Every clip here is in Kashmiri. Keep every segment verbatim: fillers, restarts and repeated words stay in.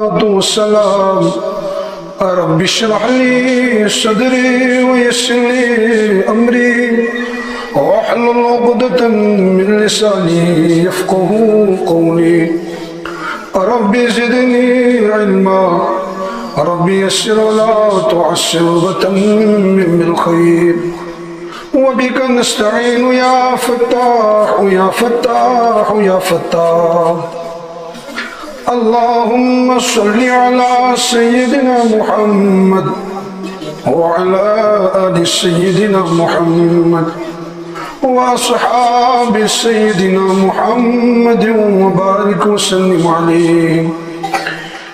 والصلاة والسلام. رب اشرح لي صدري ويسر لي أمري واحلل عقدة من لساني يفقه قولي. رب زدني علما. رب يسر ولا تعسر وتمم بالخير. وبك نستعين يا فتاح، يا فتاح، يا فتاح. اللهم صل على سيدنا محمد وعلى آل سيدنا محمد وأصحاب سيدنا محمد وبارك وسلم عليه.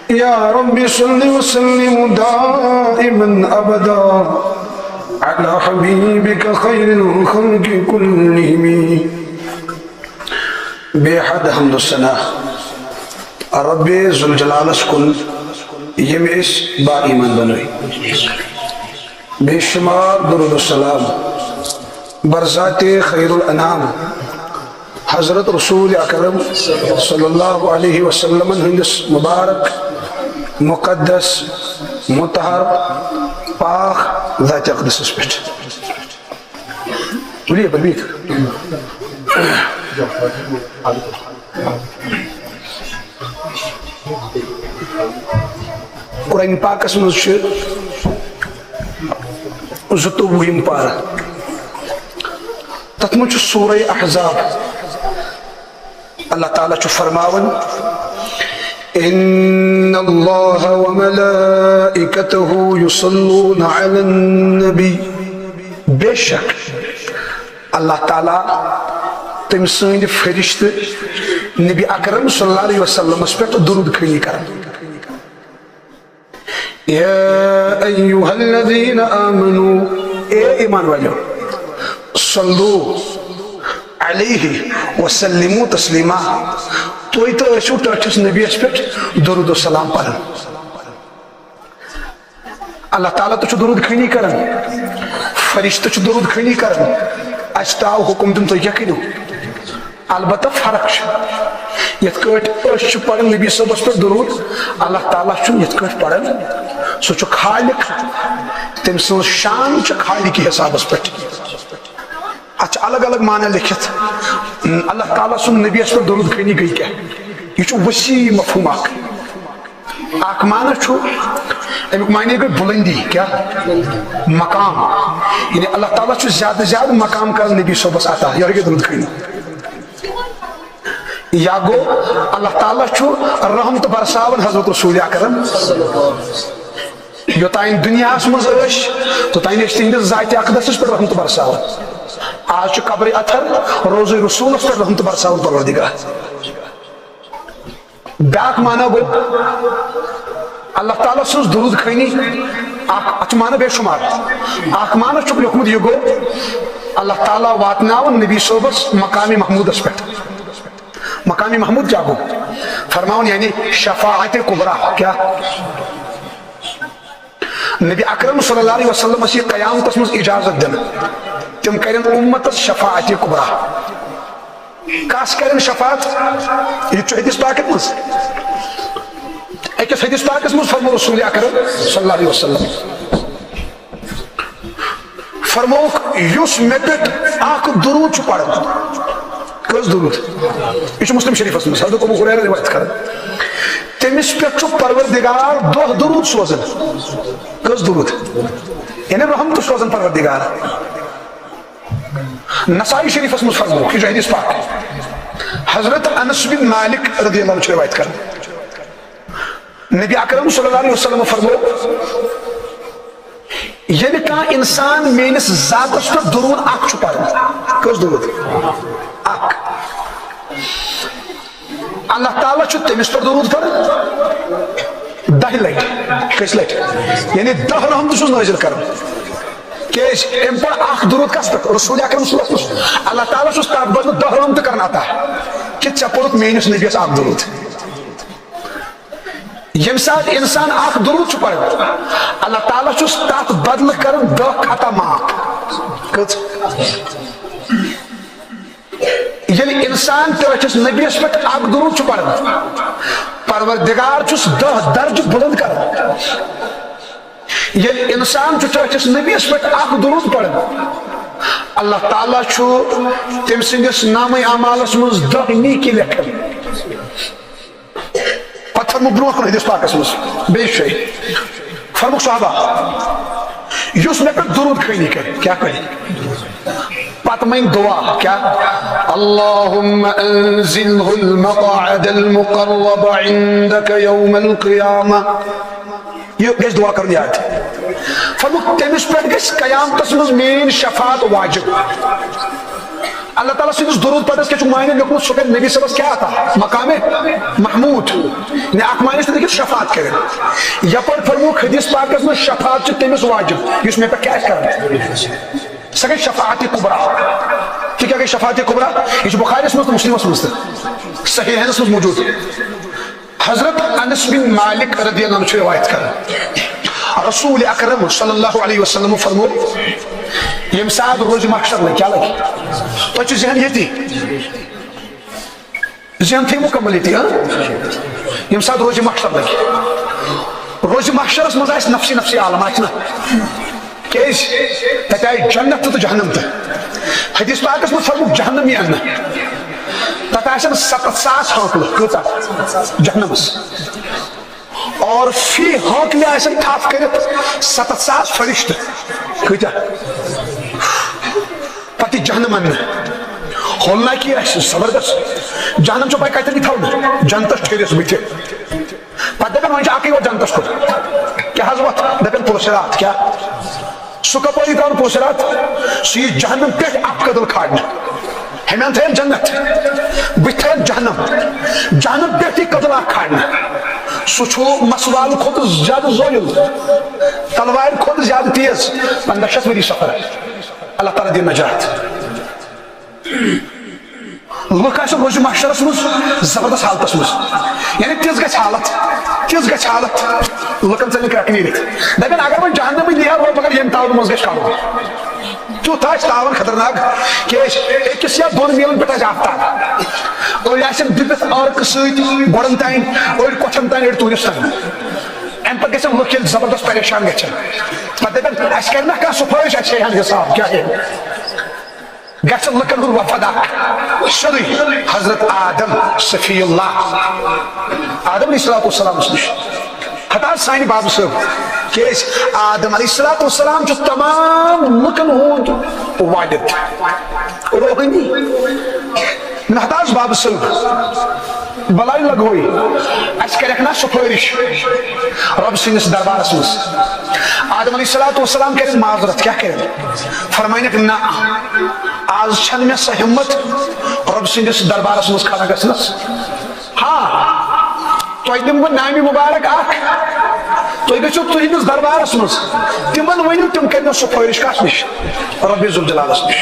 يا رب صل وسلم دائما أبدا على حبيبك خير الخلق كلهم. بے حد حمد و ثنا رب ذوالجلالس کُن، ییٚمۍ أسۍ با ایمان بنٲوۍ۔ بے شمار درود و سلام برذات خیر الانام حضرت رسول اکرم صلی اللہ علیہ وسلم ہندس مبارک، مقدس، مطہر، پاک ذات اقدسس پٮ۪ٹھ۔ ؤلِو یَپٲرۍ بِہِتھ۔ قرآن پاکس منٛز چھُ زٕتووُہِم پارٕ۔ تتھ منٛز چھُ سورہ احزاب۔ اللہ تعالیٰ چھُ فرماوان، "ان اللہ وملائکتہ یصلون علی النبی"، بے شک اللہ تعالیٰ، تٔمۍ سٕنٛدۍ فرشتہٕ نبی اکرم صلی اللہ علیہ وسلمس پٮ۪ٹھ درود خٲنی کران۔ یا ایھا الذین آمنو، اے ایمان والیو، صلو علیہ وسلمو تسلیما، تُہۍ تہِ ٲسِو ٹٲٹھِس نبیَس پٮ۪ٹھ درود و سلام پران۔ اللہ تعالیٰ تہِ چھُ درود خٲنی کران، فرشتہٕ چھُ درود خٲنی کران۔ اَسہِ تہِ آو حُکم دِنہٕ، تُہۍ کیٛاہ کٔرِو؟ البتہ فرق چھِ، یِتھ کٲٹھۍ أسۍ چھِ پران نبی صٲبس پٮ۪ٹھ درود، اللہ تعالیٰ چھُنہٕ یِتھ کٲٹھۍ پران۔ سُہ چھُ خالق، تٔمۍ سٕنٛز شان چھِ خالقی حسابس پٮ۪ٹھ۔ اتھ چھِ الگ الگ معنی لیکھِتھ۔ اللہ تعالیٰ سُنٛد نبیَس پٮ۪ٹھ درود خٲنی گٔے کیٛاہ؟ یہِ چھُ وسیع مفہوم اکھ۔ اکھ معنی چھُ، اَمیُک معنی گٔے بُلندی، کیٛاہ؟ مقام۔ یعنی اللہ تعالیٰ چھُ زیادٕ زیادٕ مقام کران نبی صٲبس عطا، یہِ گٔے درود خٲنی۔ یا گوٚو، اللہ تعالیٰ چھُ رحمت برساوان حضرت رسول اکرم۔ یوٚتام دُنیاہَس منٛز ٲسۍ، توٚتام ٲسۍ تِہنٛدِس ذاتِ اقدسس پٮ۪ٹھ رحمت برساوان۔ آز چھُ قبرِ اطہر روضہ رسولس پٮ۪ٹھ رحمت برساوان پروردگار۔ بیٛاکھ معنی گوٚو، اللہ تعالیٰ سٕنٛز درود خٲنی، اکھ، اتھ چھُ معنی بے شمار۔ اکھ معنی چھُکھ لیوٚکھمُت یہِ گوٚو، اللہ تعالیٰ واتناوُن نبی صٲبس مقامِ محمودس پٮ۪ٹھ۔ مقامِ محمود کیٛاہ گوٚو؟ فرماوُن یعنی شفاعتِ کبریٰ۔ کیٛاہ؟ نبی اکرم صلی اللہ علیہ وسلمس یی قیامتس منٛز اجازت دِنہٕ، تِم کرن امتس شفاعتِ کبریٰ۔ کس کرن شفاعت؟ یہِ تہِ چھُ حدیث پاکس منٛز۔ أکِس حدیث پاکس منٛز فرموو رسول اکرم صلی اللہ علیہ وسلم، فرمووُکھ، یُس مےٚ پٮ۪ٹھ اکھ درود چھُ پران۔ کٔژ درود؟ یہِ چھُ مسلم شریفس منٛز، حضرت ابو ہریرہ روایت کران۔ تٔمِس پٮ۪ٹھ چھُ پروردگار دَہ درود سوزان۔ کٔژ درود؟ یعنی رحمت سوزان پروردگار۔ نسائی شریفس منٛز فرمووُکھ، یہِ چھُ حدیث پاک۔ حضرت انس بن مالک رضی اللہ عنہ چھُ روایت کران۔ نبی اکرم صلی اللہ علیہ وسلم فرموو، ییٚلہِ کانٛہہ انسان میٲنِس ذاتس پٮ۪ٹھ درود اکھ چھُ پران، کٔژ درود؟ اکھ۔ اللہ تعالیٰ چھُ تٔمِس پٮ۪ٹھ درود پران دَہہِ لٹہِ۔ کٔژِ لٹہِ؟ یعنی دَہ رحمتہٕ چھُس نٲزِل کران۔ کیازِ؟ أمۍ پوٚر اکھ درود کس پٮ۪ٹھ؟ رسول اکرم صلی اللہ علیہ وسلم۔ اللہ تعالیٰ چھُس تتھ بدلہٕ دَہ رحمتہٕ کران عطا، کہِ ژےٚ پوٚرُتھ میٲنِس نبیَس اکھ درود۔ ییٚمہِ ساتہٕ انسان اکھ درود چھُ پران، اللہ تعالیٰ چھُس تتھ بدلہٕ کران دَہ خطا معاف۔ کٔژ؟ ییٚلہِ انسان ٹٲٹھِس نبیَس پٮ۪ٹھ اکھ درود چھُ پران، پروردگار چھُس دَہ درجہٕ بُلند کران۔ ییٚلہِ انسان چھُ ٹٲٹھِس نبیَس پٮ۪ٹھ اکھ درود پران، اللہ تعالیٰ چھُ تٔمۍ سٕنٛدِس نامہ اعمالس منٛز دَہ نیکی لیکھان۔ پتہٕ فرموو برونٛہہ کُن حدیث پاکس منٛز بیٚیہِ جایہِ، فرموو صحابہ، یُس مےٚ پٮ۪ٹھ درود خٲنی کرِ، کیٛاہ کرِ؟ پتہٕ منٛگہِ دعا، کیٛاہ؟ اللهم أنزله المقعد المقرب عندك يوم القيامة۔ یہِ گژھِ دعا کرُن یاد۔ فرموو، تٔمِس پٮ۪ٹھ گژھِ قیامتس منٛز میٲنۍ شفاعت واجب۔ اللہ تعالیٰ سٕنٛدِس درود پتس کیٛاہ چھُ معنی لیوٚکھمُت؟ سُہ کرِ نبی صٲبس کیٛاہ عطا؟ مقام محمود۔ یعنی اکھ معنی چھُ تَتہِ شفاعت کرِ۔ یپٲرۍ فرمووُکھ حدیث پاکس منٛز، شفاعت چھِ تٔمِس واجب، یُس مےٚ پٮ۪ٹھ کیٛاہ آسہِ کران۔ سۄ گٔے شفاعت کبریٰ۔ تہِ کیٛاہ گٔے شفاعت کبریٰ؟ یہِ چھُ بخاریَس منٛز تہٕ مسلمس منٛز تہٕ صحیحینس منٛز موجود۔ حضرت انس بن مالک رضی اللہ عنہ چھُ روایت کران، رسول اکرم صلی اللہ علیہ وسلم فرموو، ییٚمہِ ساتہٕ روزِ محشر لگہِ، کیٛاہ لگہِ؟ تۄہہِ چھُ ذہن ییٚتی، ذہن تھٲیِو مُکمل ییٚتی، ہاں؟ ییٚمہِ ساتہٕ روزِ محشر لگہِ، روزِ محشرس منٛز آسہِ نفسی نفسی عالم، آسہِ نا؟ کیٛازِ؟ تتہِ آیہِ جنت تہٕ جہنم تہِ۔ حدیث پاکس منٛز فرمووُکھ جہنم یی اننہٕ۔ تتھ آسن ستتھ ساس ہانکلہٕ۔ کۭژاہ؟ جہنمس۔ اور فی ہانکلہِ آسن تھپھ کٔرِتھ ستتھ ساس فرشتہٕ۔ کۭتیاہ؟ پتہٕ یی جہنم اننہٕ۔ ہولناکی آسہِ زبردست۔ جہنم چھو پاے کتٮ۪ن یی تھاونہٕ؟ جنتس ٹھٔہرِس بٕتھِ۔ پتہٕ دپن، وۄنۍ چھُ اکٕے وۄتھ جنتس کُن۔ کیٛاہ حظ وۄتھ؟ دپن، پُل صراط۔ کیٛاہ؟ سُہ کپٲری ترٛاوُن پُل صراط؟ سُہ یی جہنم پٮ۪ٹھ اکھ کدل کھارنہٕ۔ ہیٚمہِ اندٕ تھٲیِن جنت، بٕتھِ تھٲیِن جہنم۔ جہنم پٮ۪ٹھ یی کدل اکھ کھارنہٕ۔ سُہ چھُ مسوال کھۄتہٕ زیادٕ زٲیُل، تلوارِ کھۄتہٕ زیادٕ تیز۔ پنٛداہ شیٚتھ ؤری سفر۔ اللہ تعالیٰ دِیِن نجات۔ لُکھ آسن روزِ محشرس منٛز زبردست حالتس منٛز، یعنی تِژھ گژھِ حالت، تِژھ گژھِ حالت، لُکن ژلہِ کرٛٮ۪کھ نیٖرِتھ۔ دپن، اگر وۄنۍ جہنمٕے نیرو، مگر ییٚمہِ تاونہٕ منٛز گژھِ کڑُن۔ تیُتھ آسہِ تاون خطرناک، کیٛازِ أکِس یا دۄن میٖلن پٮ۪ٹھ آسہِ آفتاب۔ أڑۍ آسن دُپِتھ عٲرقہٕ سۭتۍ گۄڈن تام، أڑۍ کۄٹھٮ۪ن تام، أڑۍ تُرِس تام۔ امہِ پتہٕ گژھن لُکھ ییٚلہِ زبردست پریشان گژھن، پتہٕ دپن، اسہِ کرِ نا کانٛہہ سفٲرِش، اسہِ ہیٚیہِ ہن حساب، کیٛاہ ہیٚیہِ؟ گژھِ لُکن ہُنٛد وفد اکھ، سیوٚدُے حضرت آدم صفی اللہ، آدم علیہ الصلوۃ والسلامس نِش۔ ہتا سانہِ بابہٕ صٲب، کیٛازِ آدم علیہ الصلوۃ والسلام چھُ تمام لُکن ہُنٛد والد، روحٲنی۔ نہ ہتا بابہٕ صٲب، بلاے لگوی، اسہِ کرکھ نا سفٲرش رب سٕنٛدِس دربارس منٛز؟ آدم علیہ الصلوۃ والسلام کرن معذرت، کیٛاہ کرن؟ فرمٲینکھ، نہ، آز چھنہٕ مےٚ سۄ ہمت رب سٕنٛدِس دربارس منٛز کھڑا گژھنس۔ ہاں، تۄہہِ دِمہٕ بہٕ نامہِ مُبارک اکھ، تُہۍ گٔژھِو تُہنٛدِس دربارس منٛز، تِمن ؤنِو، تِم کرن سفٲرش کتھ نِش؟ رب ذوالجلالس نِش۔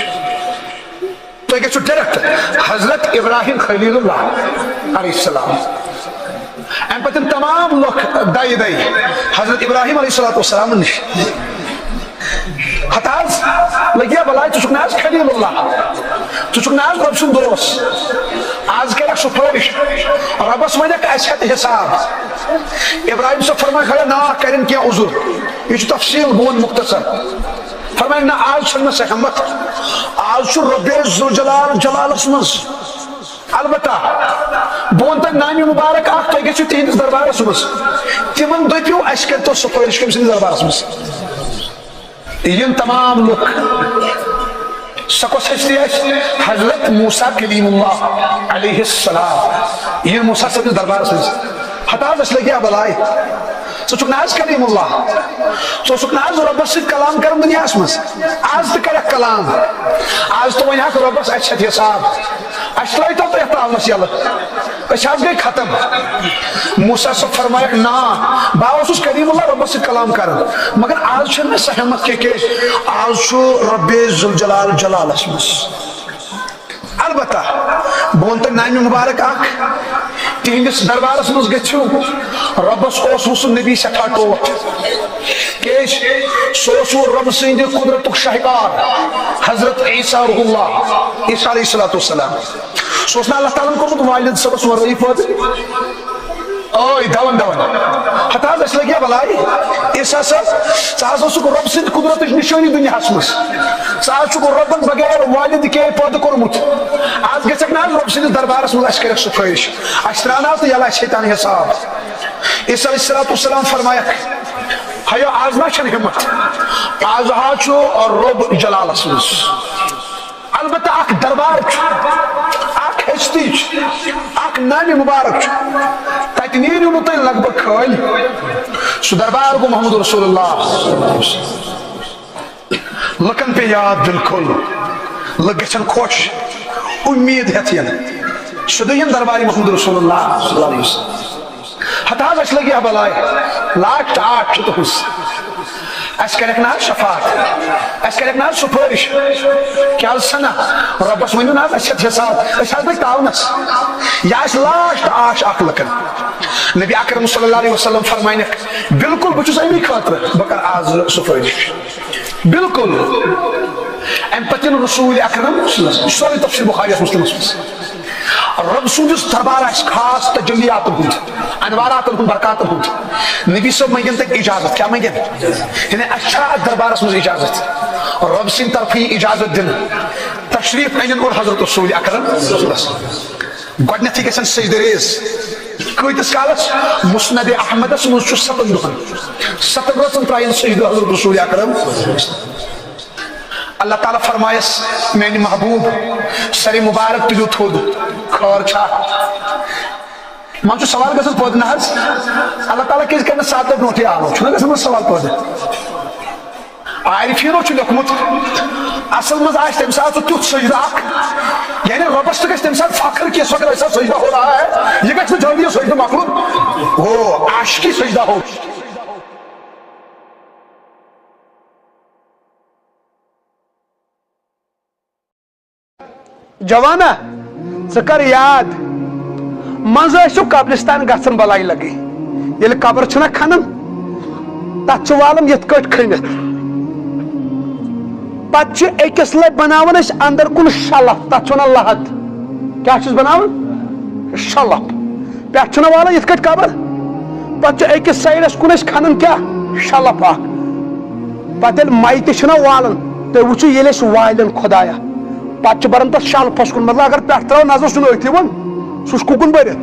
تُہۍ گٔژھِو direct حضرت ابراہیم خلیل اللہ علیہ السلام۔ امہِ پتہٕ یِم تمام لُکھ دَیہِ دَیہِ حضرت ابراہیم علیہ الصلوۃ والسلام نِش۔ ہتہٕ حظ لگیا بلاے، ژٕ چھُکھ نہ حظ خلیل اللہ، ژٕ چھُکھ نہ حظ رۄب سُنٛد دوس؟ آز کرکھ سفٲرش، رۄبس ونکھ اسہِ ہٮ۪تھ حساب۔ ابراہیم صٲب فرمایہِ، خبر نا کرن کینٛہہ عذر، یہِ چھُ تفصیل، بہٕ وَنہٕ مختصر۔ فرمایہِ، نہ، آز چھنہٕ مےٚ سۄ ہٮ۪متھ۔ آز چھُ رۄبِ ذوالجلال جلالس منٛز۔ البتہ بہٕ وَنہٕ تۄہہِ نامہِ مُبارک اکھ، تُہۍ گٔژھِو تِہنٛدِس دربارس منٛز۔ تِمن دٔپِو، اسہِ کٔرۍتو سفٲرِش کٔمۍ سٕنٛدِس دربارس منٛز۔ یِم تمام لُکھ، سۄ کۄس ہستی آسہِ؟ حضرت موسیٰ کلیم اللہ علیہ السلام۔ یِم موسیٰ صٲبنِس دربارس منٛز۔ ہتہٕ حظ، اَسہِ لگہِ ہا بلاے۔ ژٕ چھُکھ نہ حظ کلیم اللہ؟ ژٕ اوسُکھ نہ حظ رۄبس سۭتۍ کلام کران دُنیاہس منٛز؟ آز تہِ کرکھ کلام۔ آز تہِ ونہِ ہاکھ رۄبس، اسہِ ہٮ۪تھ حساب۔ اسہِ ترٲیتو تُہۍ یتھ تاونس یلہٕ۔ أسۍ حظ گٔے ختم۔ موسیٰ صٲب فرمایکھ، نا، بہٕ اوسُس کلیم اللہ رۄبس سۭتۍ کلام کران، مگر آز چھنہٕ مےٚ سۄ ہٮ۪متھ کینٛہہ، کیٛازِ آز چھُ رۄبِ ذوالجلال جلالس منٛز۔ البتہ بہٕ وَنہٕ تۄہہِ نامہِ مُبارک اکھ، تِہنٛدِس دربارس منٛز گٔژھِو۔ رۄبس اوس نہٕ سُہ نبی سٮ۪ٹھاہ ٹوٹھ، کیٛازِ سُہ اوس وۄنۍ رۄبہٕ سٕنٛدِ قدرتُک شاہکار، حضرت عیسیٰ روح اللہ، عیسیٰ علیہ الصلوۃ والسلام۔ سُہ اوس نہٕ اللہ تعالیٰ ہن کوٚرمُت والد صٲبس ورٲیی پٲدٕ۔ اوے دون دون۔ ہتا حظ، اَسہِ لگیا بلاے۔ عیسیٰ صٲب، ژٕ حظ اوسُکھ رۄب سٕنٛدِ قدرتٕچ نِشٲنی دُنیاہَس منٛز۔ ژٕ حظ چھُکھ رۄبَن بغیر والد کے پٲدٕ کوٚرمُت۔ آز گژھکھ نہ حظ رۄب سٕنٛدِس دربارَس منٛز، اَسہِ کَرٮ۪کھ سُہ فٲہِش۔ اَسہِ ترٛاو نہ حظ ژٕ یَلہٕ، اَسہِ ہے تَنہٕ حساب۔ عیسیٰ علیہ الصلوۃ والسلام فرمایکھ، ہیو، آز ما چھَنہٕ ہمت۔ آز حظ چھُ رۄب جلالَس منٛز۔ البتہ اکھ دربار چھُ، اکھ ہستی چھِ، اکھ نام مبارک چھُ۔ تتہِ نیرِو نہٕ تُہۍ لگ بگ کھٲلۍ۔ سُہ دربار گوٚو محمد رسول اللہ۔ لُکن پیٚیہِ یاد بالکل، لُکھ گژھن خۄش، اُمید ہٮ۪تھ یِن۔ سُہ دوٚیِم دربار محمد رسول اللہ صلی اللہ علیہ وسلم۔ ہتہٕ حظ، اَسہِ لگہِ ہا بلاے، لاسٹ آٹھ چھُ تُہنٛز۔ اَسہِ کَرٮ۪کھ نہ حظ شفاعت؟ اَسہِ کَرٮ۪کھ نہ حظ سُفٲرِش؟ کیٛاہ حظ سَنا؟ رۄبَس ؤنِو نہ حظ، اَسہِ چھِ حساب، أسۍ حظ لٔگۍ تاونَس۔ یہِ آسہِ لاسٹ آش اَکھ لُکَن۔ نبی اکرم صلی اللہ علیہ وسلم فرماینَکھ، بالکل، بہٕ چھُس اَمی خٲطرٕ، بہٕ کَرٕ آز سُفٲرِش۔ بالکل۔ اَمہِ پَتہٕ یِن رسول اکرم صلی اللہ علیہ وسلم، یہِ چھُ سورُے تفسیر بخاریَس، مسلمَس منٛز۔ رۄب سُنٛد یُس دربار آسہِ خاص تجلیاتن ہُنٛد، انواراتن ہُنٛد، برکاتن ہُنٛد، نبی صٲب منٛگن تتہِ اجازت۔ کیٛاہ منٛگن؟ یعنی اَسہِ چھا اتھ دربارس منٛز اجازت؟ رۄب سٕنٛدِ طرفہٕ یی اجازت دِنہٕ۔ تشریف انن اور حضرت رسول اکرم۔ گۄڈنیتھٕے گژھن سجدٕ ریز۔ کۭتِس کالس؟ مسند احمدس منٛز چھُ ستن دۄہن، ستن رٲژن ترٛاین سجدٕ حضرت رسول اکرم۔ اللہ تعالیٰ فرمایس، میانہِ محبوب، سرِ مبارک تُلِو تھوٚد، خٲر چھا؟ منٛز چھُ سوال گژھان پٲدٕ، نہ حظ، اللہ تعالیٰ کیازِ کرِ نہٕ سَتھ دۄہ برونٛٹھٕے آلو؟ چھُنہ گژھان منٛز سوال پٲدٕ؟ عارفیٖنو چھُ لیوٚکھمُت، اصل منٛز آسہِ تمہِ ساتہٕ سُہ تیُتھ سجدٕ اکھ، یعنی رۄبس تہِ گژھِ تمہِ ساتہٕ فخر کہِ سۄ گژھِ سجدہ ہو رہا ہے، یہِ گژھِ نہٕ جلدی سجدٕ مۄکلُن۔ ہو، عاشقی سجدہ ہو۔ جوانا، ژٕ کر یاد، منٛزٕ ٲسِو قبرستان گژھان بلاے لگٕنۍ۔ ییٚلہِ قبر چھِنہ کھنان، تتھ چھِ والان یِتھ کٲٹھۍ کھٔنِتھ۔ پتہٕ چھِ أکِس لٹہِ بناوان أسۍ اندر کُن شلف، تتھ چھِ ونان لحد۔ کیٛاہ چھِس بناوان؟ شلف۔ پٮ۪ٹھ چھُنہ والان یِتھ کٲٹھۍ قبر، پتہٕ چھُ أکِس سایڈس کُن أسۍ کھنان کیٛاہ؟ شلف اکھ۔ پتہٕ ییٚلہِ میتہِ چھِنہ والان، تُہۍ وٕچھِو ییٚلہِ أسۍ والن خۄدایا، پتہٕ چھِ بران تتھ شلفس کُن، مطلب اگر پٮ۪ٹھ ترٛاوو نظر سُہ چھُنہٕ أتھۍ یِوان، سُہ چھُ کُکُن بٔرِتھ۔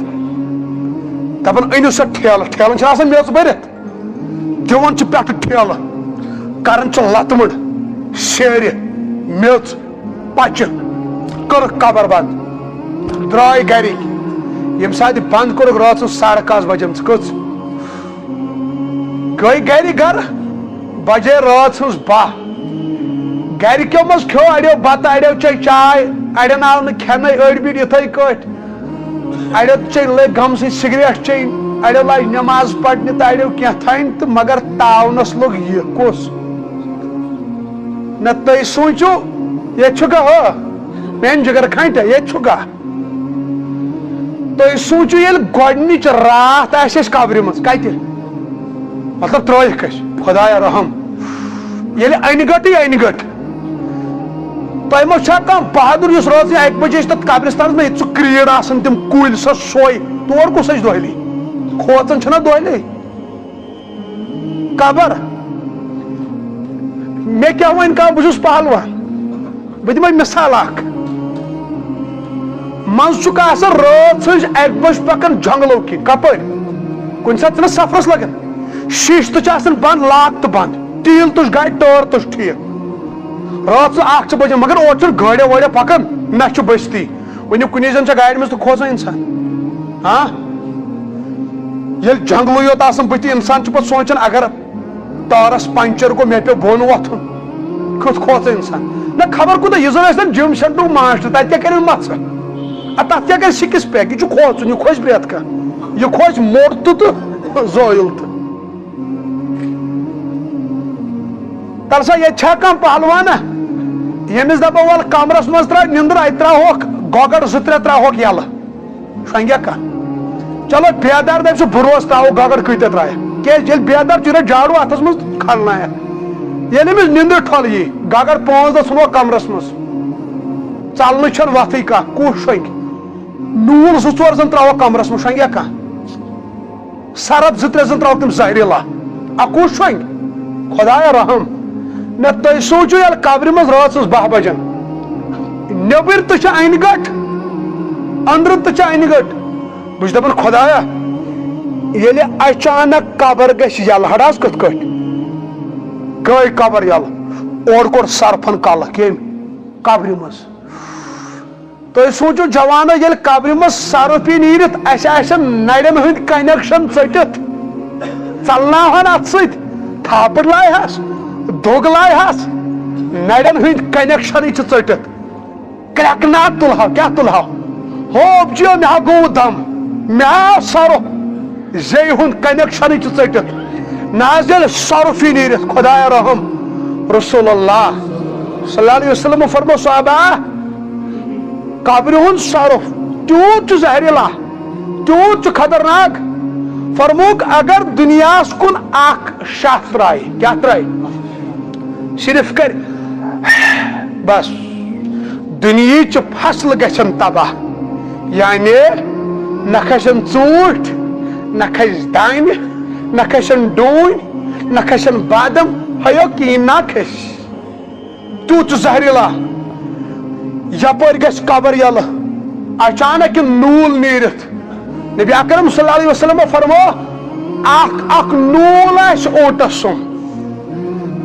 دپان أنِو سا ٹھیلہٕ، ٹھیلن چھِنہٕ آسان میٚژ بٔرِتھ، دِوان چھِ پٮ۪ٹھٕ ٹھیلہٕ، کران چھِ لتہٕ مٕڑ، سیرِ، میٚژ، پچہِ، کٔرٕکھ قبر بنٛد، درٛاے گرِکۍ۔ ییٚمہِ ساتہٕ بنٛد کوٚرُکھ رٲژ ہٕنٛز ساڑٕ کاہ آسہٕ بجیمژٕ کٔژ، گٔے گرِ گرٕ، بجے رٲژ ہٕنٛز باہ۔ گرِکیو منٛز کھیوٚو اڑیو بتہٕ، اڑیو چے چاے، اڑٮ۪ن آو نہٕ کھٮ۪نَے، أڑۍ بیٖٹھۍ یِتھَے کٲٹھۍ۔ اڑیو چے لٔگۍ غمہٕ سۭتۍ سگریٹ چیٚنۍ، اڑیو لاج نٮ۪ماز پرنہِ تہٕ اڑیو کینٛہہ تھاینہِ تہٕ مگر تاونس لوٚگ یہِ۔ کُس؟ نہ تُہۍ سوٗنٛچِو، ییٚتہِ چھُ گاہ، ہو، میٛانہِ جگر کھانٹہِ، ییٚتہِ چھُ گاہ۔ تُہۍ سوٗنٛچِو، ییٚلہِ گۄڈٕنِچ راتھ آسہِ اَسہِ قبرِ منٛز، کَتہِ؟ مطلب ترٛٲیِکھ أسۍ، خۄدایا رحم۔ ییٚلہِ انہِ گٔٹٕے انہِ گٔٹ، تۄہہِ ما چھا کانٛہہ بہادُر یُس رٲژ اَکہِ بجے چھِ تَتھ قبرِستانَس منٛز، ییٚتہِ سُہ کرٛیٖڈ آسان، تِم کُلۍ سۄ سۄے، تور کُس اَسہِ دۄہلی؟ کھوژان چھِنہ دۄہلی؟ قبر۔ مےٚ کیٛاہ وَنہِ کانٛہہ، بہٕ چھُس پہلوان، بہٕ دِمَے مِثال اَکھ۔ منٛزٕ چھُکھ آسان رٲژ ہٕنٛز اَکہِ بجہِ پَکان جنٛگلو کِنۍ، کَپٲرۍ؟ کُنہِ ساتہٕ چھِنہ سفرَس لَگان، شیٖشہٕ تہِ چھِ آسان بنٛد، لاک تہٕ بنٛد، تیٖل تُج گاڑِ، ٹٲر تُج ٹھیٖک۔ رٲژ اَکھ چھِ بَجان، مگر اورٕ چھِنہٕ گٲڑیو وٲڑیو پَکان، نہ چھُ بٔستی۔ وۄنۍ کُنی زٔنۍ چھا گاڑِ منٛز تہٕ کھوژان اِنسان؟ ہاں؟ ییٚلہِ جنٛگلٕے یوت آسان بٕتھِ، اِنسان چھُ پَتہٕ سونٛچان، اگر ٹٲرَس پنٛچر گوٚو، مےٚ پیوٚو بۄن وۄتھُن، کیُتھ کھوژان اِنسان۔ نہ خبر کوٗتاہ، یہِ زَن ٲسۍ تَن جِم سٮ۪نٹرُک ماسٹر، تَتہِ کیٛاہ کَرن مَژٕ؟ اَدٕ تَتھ کیٛاہ کَرِ سِکِس پیک؟ یہِ چھُ کھوژُن، یہِ کھوژِ پرٛٮ۪تھ کانٛہہ، یہِ کھوژِ موٚٹ تہٕ تہٕ زٲیُل تہٕ۔ تَلہٕ سا، ییٚتہِ چھا کانٛہہ پہلوانا، ییٚمِس دَپو وَلہٕ کَمرَس منٛز ترٛاو نِنٛدٕر، اَتہِ ترٛاوہوکھ گۄگَر زٕ ترٛےٚ ترٛاوہوکھ یَلہٕ، شۄنٛگیٛا کانٛہہ؟ چلو، بیدار دَپہِ سُہ، بہٕ روزٕ ترٛاوہوکھ گۄگَر کۭتیٛاہ ترٛایَکھ، کیٛازِ ییٚلہِ بیدار چھُ، یہِ رَٹہِ جاڑوٗ اَتھَس منٛز تہٕ کھَلنایَکھ۔ ییٚلہِ أمِس نِنٛدٕر ٹھۄلہٕ یی، گۄگَر پانٛژھ دَہ ژھٕنوکھ کَمرَس منٛز، ژَلنٕچ چھَنہٕ وَتھٕے کانٛہہ، کُس شۄنٛگہِ؟ نوٗل زٕ ژور زَن ترٛاوہوکھ کَمرَس منٛز، شۄنٛگیٛا کانٛہہ؟ سرد زٕ ترٛےٚ زن ترٛاوکھ تِم زہریلا۔ اکوُہ چھُ وۄنۍ۔ خۄدایا رحم۔ مےٚ تُہۍ سوٗنٛچِو ییٚلہِ قبرِ منٛز رٲژ ہٕنٛز باہ بجن، نیٚبٕرۍ تہِ چھِ انہِ گٔٹ، أنٛدرٕ تہِ چھِ انہِ گٔٹ۔ بہٕ چھُس دپان، خۄدایا، ییٚلہِ اچانک قبر گژھِ یلہٕ، ہڑ حظ کِتھ کٲٹھۍ؟ گٔے قبر یلہٕ، اورٕ کوٚر سرپھن کلہٕ کٔمۍ؟ قبرِ منٛز۔ تُہۍ سوٗنٛچِو جوانو، ییٚلہِ قبرِ منٛز سرُپھ یی نیٖرِتھ، اَسہِ آسن نرٮ۪ن ہٕنٛدۍ connection ژٔٹِتھ، ژلناوہن اتھ سۭتۍ، تھاپڑ لایہس، دُگ لایہس، نرٮ۪ن ہٕنٛدۍ connectionٕے چھِ ژٔٹِتھ۔ کرٛٮ۪کہٕ ناد تُلہو، کیٛاہ تُلہو؟ ہوپ جیو، مےٚ ہا گوٚو دم، مےٚ آو سرُپھ۔ زیٚیہِ ہُنٛد connectionٕے چھُ ژٔٹِتھ۔ نہ حظ، ییٚلہِ سرُپھ یی نیٖرِتھ، خۄدایا رحم، رسول اللہ صلی اللہ علیہ وسلم فرمو، صحابہ، قبرِ ہُنٛد سرُپھ تیوٗت چھُ زہریلا، تیوٗت چھُ خطرناک۔ فرمووُکھ، اگر دُنیاہَس کُن اکھ شاہ ترٛایہِ، کیٛاہ ترٛایہِ؟ صرف کرِ بس، دُنیہٕچ فصل گژھن تباہ، یعنی نہ کھسن ژوٗنٛٹھۍ، نہ کھسہِ دانہِ، نہ کھسن ڈوٗنۍ، نہ کھسن بادم، ہیو کِہیٖنۍ نہ کھسہِ۔ تیوٗت چھُ زہریلا۔ یپٲرۍ گژھِ قبر یلہٕ، اچانک یہِ نوٗل نیٖرِتھ۔ نبی اکرم صلی اللہ علیہ وسلم فرمو، اکھ اکھ نوٗل آسہِ اوٗنٹس سُم۔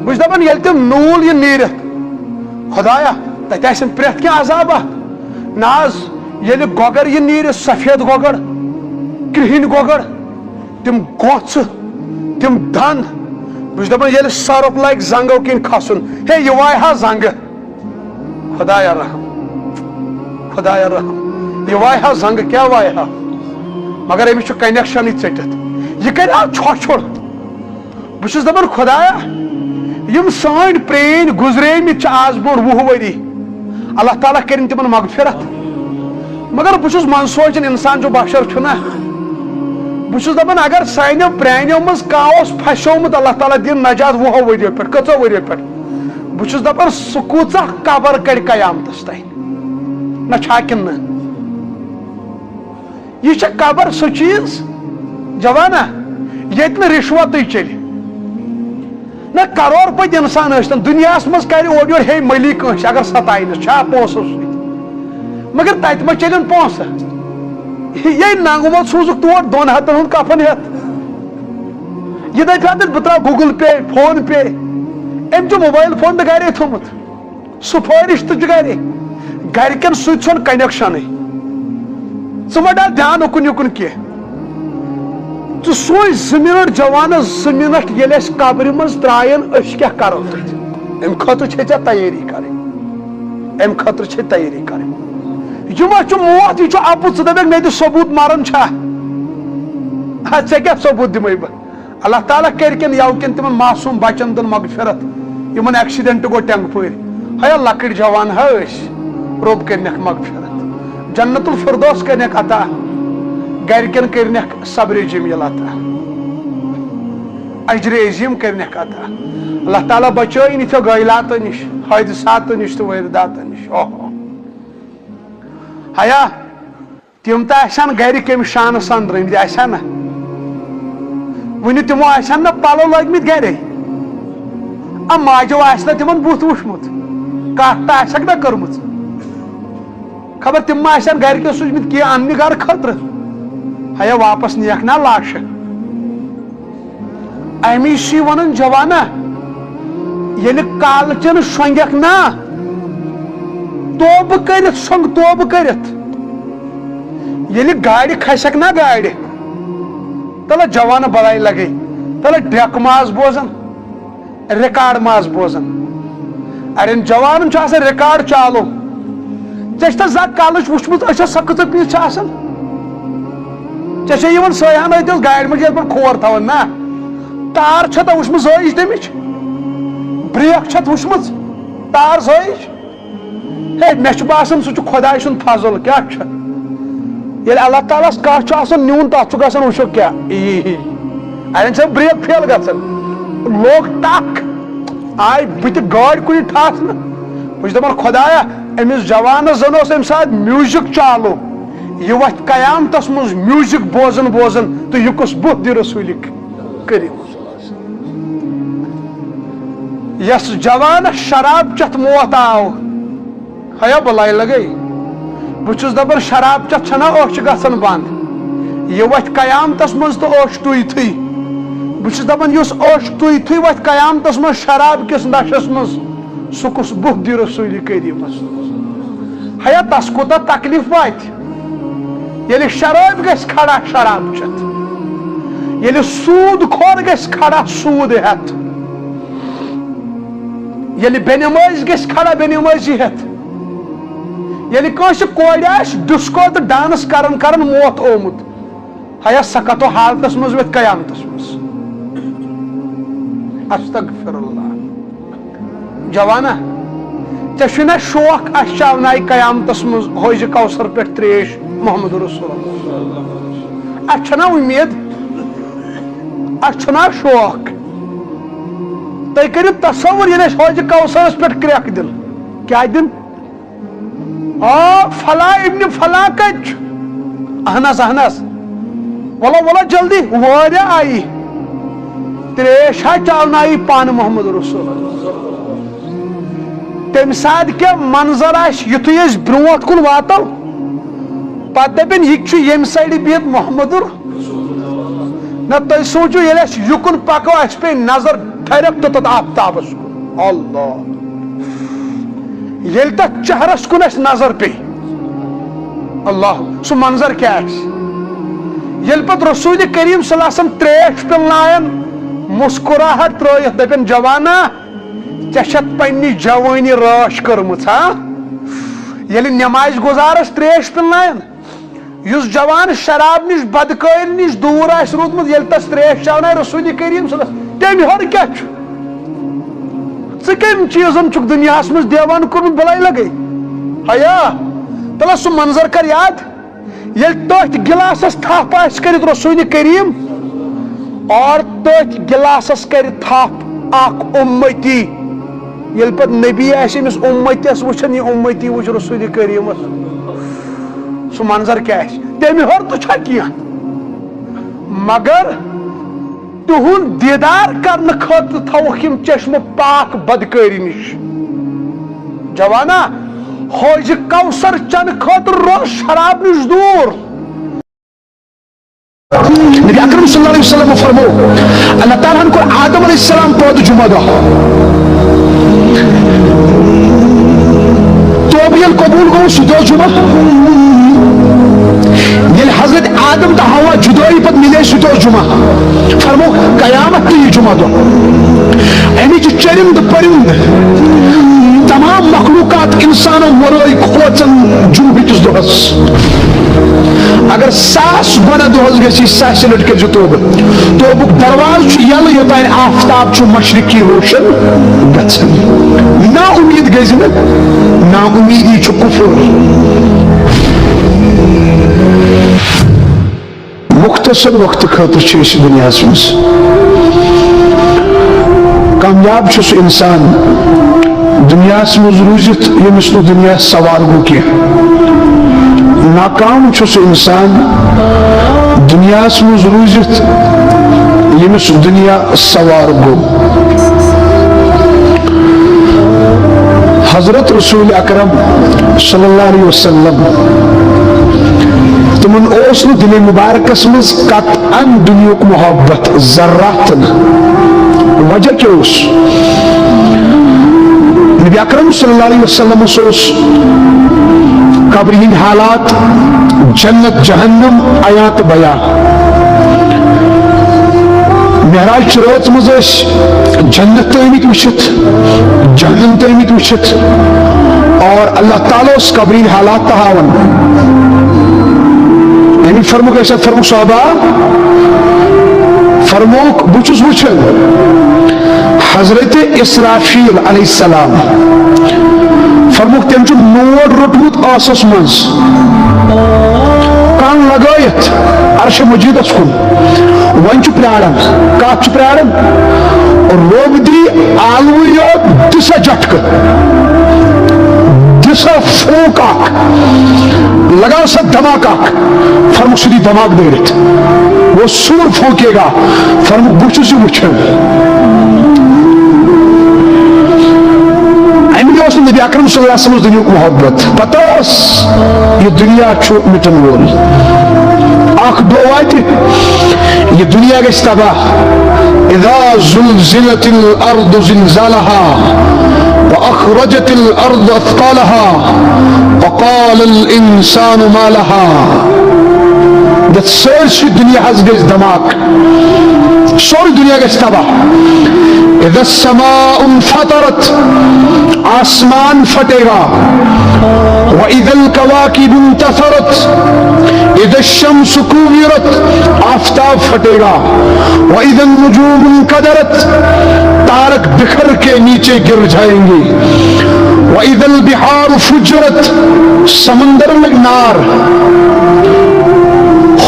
بہٕ چھُس دَپان، ییٚلہِ تِم نوٗل یہِ نیٖرِتھ، خۄدایا، تَتہِ آسن پرٛٮ۪تھ کینٛہہ عذاب اَتھ۔ نہ حظ، ییٚلہِ گۄگَر یہِ نیٖرِتھ، سفید گۄگَر، کرٛہِنۍ گۄگَر، تِم گوژھٕ، تِم دَنٛد، بہٕ چھُس دَپان، ییٚلہِ سۄرُپھ لَگہِ زنٛگو کِنۍ کھَسُن، ہے، یہِ وایہِ ہا زنٛگہٕ۔ خۄدایا رحم، خۄدایا رحم، یہِ وایہِ ہا زنٛگہٕ، کیٛاہ وایہِ ہا؟ مگر أمِس چھُ connectionٕے ژٔٹِتھ۔ یہِ کَرِ ہا ژھۄچھُر۔ بہٕ چھُس دَپان، خۄدایا، یِم سٲنۍ پرٛٲنۍ گُزریمٕتۍ چھِ آز برونٛٹھ وُہ ؤری، اللہ تعالیٰ کٔرِن تِمن مغفرت۔ مگر بہٕ چھُس منٛزٕ سونٛچان، اِنسان چھُ، بشر چھُنہ۔ بہٕ چھُس دَپان، اگر سانیو پرٛانیو منٛز کانٛہہ اوس پھسیومُت، اللہ تعالیٰ دِن نجات وُہو ؤریو پٮ۪ٹھ، کٔژو ؤریو پٮ۪ٹھ۔ بہٕ چھُس دَپان، سُہ کۭژاہ قبر کَڑِ قیامتس تام؟ نہ چھا کِنہٕ نہ؟ یہِ چھےٚ قبر سُہ چیٖز، جوانا، ییٚتہِ نہٕ رِشوَتٕے چَلہِ۔ نہ، کرور پٔتۍ اِنسان ٲسۍتَن، دُنیاہَس منٛز کَرِ اورٕ یورٕ ہے مٔلی کٲنٛسہِ، اگر ستاینَس چھا پونٛسَس سۭتۍ۔ مگر تَتہِ ما چَلن پونٛسہٕ؟ یے ننٛگہٕ وول سوٗزُکھ تور دۄن ہَتَن ہُنٛد کفن ہٮ۪تھ۔ یہِ دَپہِ ہا تیٚلہِ، بہٕ ترٛاوٕ Google Pay، PhonePe۔ أمۍ چھُ mobile phone تہِ گَرے تھوٚمُت۔ سفٲرِش تہِ چھُ گرِ، گرِکٮ۪ن سۭتۍ چھُنہٕ connectionٕے۔ ژٕ مہ ڈال دھیان اُکُن یُکُن کینٛہہ۔ ژٕ سوٗنٛچ زٕ مِنٹ جوانس، زٕ مِنٹ ییٚلہِ اَسہِ قبرِ منٛز ترٛایَن، أسۍ کیٛاہ کرو تَتہِ؟ اَمہِ خٲطرٕ چھے ژےٚ تیٲری کرٕنۍ، اَمہِ خٲطرٕ چھے تیٲری کرٕنۍ۔ یہِ ما چھُ موت، یہِ چھُ اَپُز، ژٕ دَپکھ مےٚ دِ ثبوٗت مران چھا؟ ہا، ژےٚ کیٛاہ ثبوٗت دِمَے بہٕ؟ اللہ تعالیٰ کٔرۍ کِن یَوٕ کِن تِمن معصوٗم بچن دِن مغفرت، یِمن accident گوٚو ٹٮ۪نٛگہٕ پٲرۍ۔ ہیا لۄکٕٹۍ جوان ہا ٲسۍ، رۄب کٔرنکھ مغفرت، جنت الفردوس کٔرنکھ عطا، گرِکٮ۪ن کٔرنکھ صبر جمیل عطا، اجر عظیم کٔرنکھ عطا۔ اللہ تعالیٰ بچٲیِن یِتھیو غٲیلاتو نِش، حٲدثاتو نِش تہٕ وٲرِداتو نِش۔ اوہ۔ ہیا تِم تہِ آسہِ ہن گرِ کٔمِس شانہٕ سان درٛٲمٕتۍ، آسہِ ہن نہ؟ وُنہِ تِمو آسہِ ہن نہ پلو لٲگمٕتۍ گرے۔ آ، ماجو آسہِ نہ تِمن بُتھ وُچھمُت، کتھ تہِ آسٮ۪کھ نہ کٔرمٕژ۔ خبر تِم ما آسہِ ہن گرِکیو سوٗزمٕتۍ کینٛہہ اننہِ گرٕ خٲطرٕ۔ ہیا واپس نِیَکھ نہ لاشہِ۔ امی چھِ ونان جوانا، ییٚلہِ کالہٕ چن شۄنگکھ نا، توبہٕ کٔرِتھ شۄنگ، توبہٕ کٔرِتھ۔ ییٚلہِ گاڑِ کھسکھ نا گاڑِ، تلہٕ جوانہٕ بلاے لگے، تلہٕ ڈیکہٕ ماز بوزان، ریکارڈ ماز بوزان۔ اڑٮ۪ن جوانن چھُ آسان ریکارڈ چالو۔ ژےٚ چھِ تتھ زانٛہہ کلٕچ وٕچھمٕژ أچھس سۄ کۭژاہ پیٖژ چھِ آسان؟ ژےٚ چھےٚ یِوان سۄے ہن أتھۍ اوس گاڑِ منٛز یتھ پٮ۪ٹھ کھور تھاوان نا؟ تار چھےٚ تۄہہِ وٕچھمٕژ زٲیِج تمِچ؟ بریک چھتھ وٕچھمٕژ تار زٲیِج؟ ہے، مےٚ چھُ باسان سُہ چھُ خۄداے سُنٛد فضل۔ کیٛاہ چھُ؟ ییٚلہِ اللہ تعالیٰ ہس کانٛہہ چھُ آسان نیُن، تتھ چھُ گژھان وٕچھو کیٛاہ۔ یی، یی، یی۔ اڑٮ۪ن چھےٚ بریک فیل گژھان۔ لوٚگ ٹکھ، آے بہٕ تہِ گٲڑۍ کُنہِ ٹھاس نہٕ۔ بہٕ چھُس دپان، خۄدایا، أمِس جوانس زن اوس امہِ ساتہٕ میوٗزک چالو، یہِ وۄتھِ قیامتس منٛز میوزک بوزان بوزان، تہٕ یہِ کُس بُتھ دِ رسول کریم؟ یس جوانس شراب چتھ موت آو، ہیا بلاے لگے۔ بہٕ چھُس دپان، شراب چتھ چھنا أچھ گژھان بند؟ یہِ وۄتھِ قیامتس منٛز تہٕ أچھ ٹُیتھٕے۔ بہٕ چھُس دپان، یُس أچھ ٹُیتھٕے وۄتھِ قیامتس منٛز شراب کِس نشس منٛز، سُہ کُس بُتھ دِ رسول کریمس؟ ہیا، تس کوٗتاہ تکلیف واتہِ؟ ییٚلہِ شرٲبۍ گژھِ کھڑا شراب چٮ۪تھ، ییٚلہِ سوٗد خور گژھِ کھڑا سوٗد ہٮ۪تھ، ییٚلہِ بے نمٲزۍ گژھِ کھڑا بے نمٲزی ہٮ۪تھ، ییٚلہِ کٲنٛسہِ کورِ آسہِ ڈسکو تہٕ ڈانس کران کران موت آمُت، ہیا سکتو حالتس منٛز وتھِ قیامتس منٛز۔ استغفر اللہ۔ جوانا، ژےٚ چھُے نا شوق اَسہِ چاونایہِ قیامتس منٛز حوض کوثر پٮ۪ٹھ ترٛیش محمد رسول اللہ؟ اَسہِ چھَنا اُمید؟ اَسہِ چھُنا شوق؟ تُہۍ کٔرِو تصور، ییٚلہِ اَسہِ حوض کوثرس پٮ۪ٹھ کرٛٮ۪کھ دِن، کیٛاہ دِن؟ آ، فلاں ابن فلاں کتہِ چھُ؟ اہن حظ، اہن حظ۔ وَلو، وَلو، جلدی، واریاہ آیی۔ ترٛیش ہا چاونایی پانہٕ محمد رسول۔ تَمہِ ساتہٕ کیٛاہ منظر آسہِ، یُتھُے أسۍ برٛونٛٹھ کُن واتو، پتہٕ دَپن، "یہِ تہِ چھُ ییٚمہِ سایڈٕ بِہِتھ محمد ر-" نہ، تُہۍ سوٗنٛچِو، ییٚلہِ اَسہِ یُکُن پَکو، اَسہِ پیٚیہِ نظر direct تَتھ آفتابَس کُن۔ اللہ۔ ییٚلہِ تَتھ چہرَس کُن اَسہِ نظر پیٚیہِ، اللہ، سُہ منظر کیٛاہ آسہِ؟ ییٚلہِ پَتہٕ رسول کریم صلی اللہ علیہ وسلم ترٛیش پِلناون، مسکراہٹ ترٛٲیِتھ دَپن، "جوانا، ژےٚ چھَتھ پننہِ جوٲنی رٲچھ کٔرمٕژ، ہا؟" ییٚلہِ نمازِ گُزارَس ترٛیش پِلناون، یُس جوان شراب نِش، بدکٲری نِش دوٗر آسہِ روٗدمُت، ییٚلہِ تَس ترٛیش چاونایہِ رسول کریم صلی اللہ علیہ وسلم، تٔمۍ ہیوٚر کیٛاہ چھُ؟ ژٕ کَمہِ چیٖزَن چھُکھ دُنیاہَس منٛز دیوان کوٚرمُت؟ بَلاے لَگے۔ ہیا، تَلہ سُہ منظر کر یاد، ییٚلہِ تٔتھۍ گِلاسَس تھپھ آسہِ کٔرِتھ رسول کریم اور تٔتھۍ گِلاسَس کَرِ تھپھ اَکھ اُمتی۔ ییٚلہِ پَتہٕ نبی آسہِ أمِس اُمتِیَس وٕچھان، یہِ اُمتی وٕچھ رسول کریٖمَس، سُہ منظر کیٛاہ آسہِ؟ تٔمۍ ہیوٚر تہٕ چھا کینٛہہ؟ مگر تِہُنٛد دیٖدار کرنہٕ خٲطرٕ تھاوُکھ یِم چشمہٕ پاک بدکٲری نِش۔ جوانا، حوض کوثر چنہٕ خٲطرٕ روز شراب نِش دوٗر۔ نبی اکرم صلی اللہ علیہ وسلم فرمو، اللہ تعالیٰ ہن کوٚر آدم علیہ السلام پٲدٕ جمعہ دۄہ۔ توبہٕ ییٚلہِ قبوٗل گوٚو، سُہ تہِ اوس جمعہ۔ ییٚلہِ حضرت آدم تہٕ حوا جُدٲیی پتہٕ مِلے، سُہ تہِ اوس جمعہ۔ فرمو، قیامت تہِ یی جمعہ دۄہ۔ اَمِچ چٔرِنٛد پٔرِنٛد، تمام مخلوقات اِنسانو ورٲے کھوژن جمعہ کِس دۄہس۔ اگر ساس گۄناہ دۄہس گژھِ، ساسہِ لٹہِ کٔرزِ توبہٕ۔ توبُک دروازٕ چھُ یلہٕ، یوٚتانۍ آفتاب چھُ مشرقی روشن گژھان۔ نا اُمید گژھِ نہٕ، نا اُمیدی چھُ کفر۔ مختصر وقتہٕ خٲطرٕ چھِ أسۍ دُنیاہَس منٛز۔ کامیاب چھُ سُہ اِنسان دُنیاہَس منٛز روٗزِتھ، ییٚمِس نہٕ دُنیا سوار گوٚو کینٛہہ۔ ناکام چھُ سُہ اِنسان دُنیاہَس منٛز روٗزِتھ، ییٚمِس دُنیا سوار گوٚو۔ حضرت رسول اکرم صلی اللہ علیہ وسلم، تِمن اوس نہٕ دِلہِ مُبارکس منٛز قطعاً دُنیاہُک محبت، ذرہ تہِ نہٕ۔ وجہ کیٛاہ اوس؟ نبی اکرم صلی اللہ علیہ وسلمس اوس قبرِ ہٕنٛدۍ حالات، جنت جہنم عیاں تہٕ بیاں۔ معراج چہِ رٲژ منٛز ٲسۍ جنت تہِ آمٕتۍ وٕچھِتھ، جہنم تہِ آمٕتۍ وٕچھِتھ، اور اللہ تعالیٰ اوس قبرِ ہٕنٛدۍ حالات تہِ ہاوان۔ یعنی فرموک، أسۍ فرموک صحابہ، فرموک، بہٕ چھُس وٕچھان حضرت اسرافیل علیہ السلام۔ فرموک، تٔمۍ چھُ نوٹ روٚٹمُت ٲسس منٛز، کن لگٲیِتھ عرش مجیدس کُن۔ وۄنۍ چھُ پیاران، کتھ چھُ پیاران؟ رۄب دی آلوٕے یوت، دِ سا جٹکہٕ، دِ سا پھوٗک اکھ۔ لگاو سا دھماکہ اکھ، فرموو سُہ دی دھماکہ دٲرِتھ۔ وہ سور پھونکے گا، فرموو بہٕ چھُس یہِ وٕچھان۔ اَمہِ دۄہ اوس نہٕ نبی اکرم صلی اللہ علیہ وسلمس دُنیاہُک محبت، پتہ اوس یہِ دُنیا چھُ مِٹن وول۔ اکھ دۄہ واتہِ، یہِ دُنیا گژھِ تباہ۔ اذا زلزلت الارض زلزالها واخرجت الارض اثقالها وقال الانسان ما لها۔ یتھ سٲرسٕے دُنیاہس گژھِ دھماکہٕ، سورُے دُنیا گژھِ تباہ۔ اذا السماء انفطرت، آسمان پھٹے گا۔ واذا الكواكب انتثرت، اذا الشمس كورت، آفتاب پھٹے گا۔ واذا النجوم انكدرت، تارک بکھر کے نیچے گر جائیں گے۔ واذا البحار فجرت، سمندر لگہِ نار۔